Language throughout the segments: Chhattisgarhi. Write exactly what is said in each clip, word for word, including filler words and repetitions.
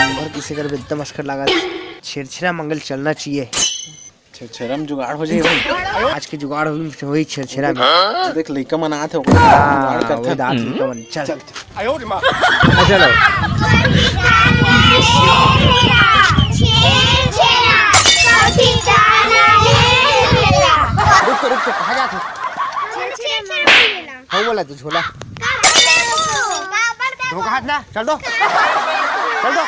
और किसे कर एकदम अस्कर लागत। छेरछेरा मंगल चलना चाहिए। छेरछेरा में जुगाड़ हो जाए भाई। आज के जुगाड़ होई, होई छेरछेरा में। देख, लइका मन आत हे, ओकर हाँ, जुगाड़ करथन। वही दांत लइका मन। चल। चल, चल। हाँ, चलो। रुक तो, रुक तो, कहाँ जात हो? हाँ, बोला तू झोला। धोखा हाथ ना, चल दो। चल दो।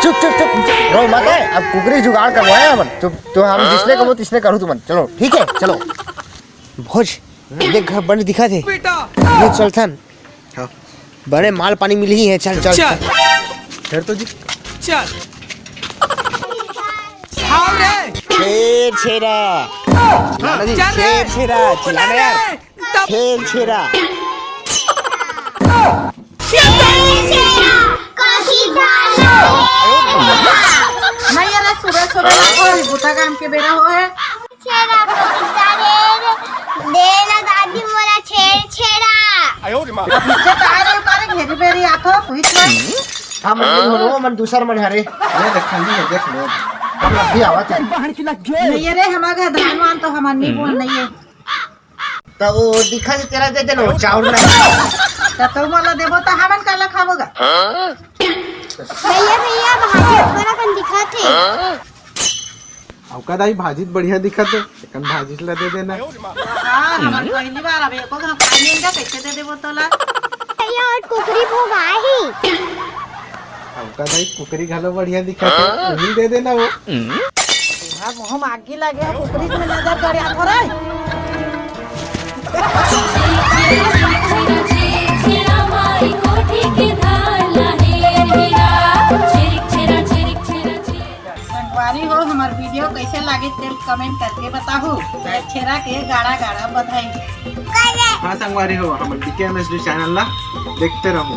चुप, चुप, चुप। रो मत है, अब कुकरी जुगाड़ करवाए हमन। चुप, तो हम जिसने कबो तिसने करू तुमन। चलो, ठीक है, चलो। भोज, देख घर बने दिखा दे। बेटा। ये चलथन। हाँ। बने माल पानी मिलही है, चल, चल। चल। फिर तो जी। चल। हाँ रे। छेरछेरा। हाँ, चल रे। छेरछेरा, चिल्ला ना यार। रे। छेरछेरा। नहीं, अरे सुबह सुबह कोई बुता काम के बेरा हो है। छेरछेरा को पिता रे, दे ना दादी मोला छेरछेरा। अब पीछे तो आ रहे हो, करे घेरी बेरी आथो, तू ही तो। हम मन नहीं होनो, मन दूसर मन हरे। ये देख, खाली है, देख लो। हम अभी आवत है। नहीं, अरे हमारे घर धान वान तो हमार नहीं बोल नहीं है। तो वो दिखा दे, तेरा दे देना, वो चाउर ना। तो तू मोला देबो तो हमन काला खाबोगा? भैया, भैया, भाजी ऊपर अपन दिखा थे। अउ का दाई, भाजी त बढ़िया दिखत हे, एकन भाजी ला दे देना। हाँ, हमन पहली बार अब एको घाव खाए लेन जा, कैसे दे देबो तोला? भैया, और कुकरी भोगाही। अउ का दाई, कुकरी घलो बढ़िया दिखत हे, उही दे देना वो। हाँ, मुँह में आगी लगे हो, कुकरी में नजर करे, आ थोड़ा। संगवारी हो, हमर video कैसे लागे तेल comment करके बताहू। छेरा के गाड़ा गाड़ा बधाई। हाँ संगवारी हो, हमर D K M S D channel ला देखते रहू।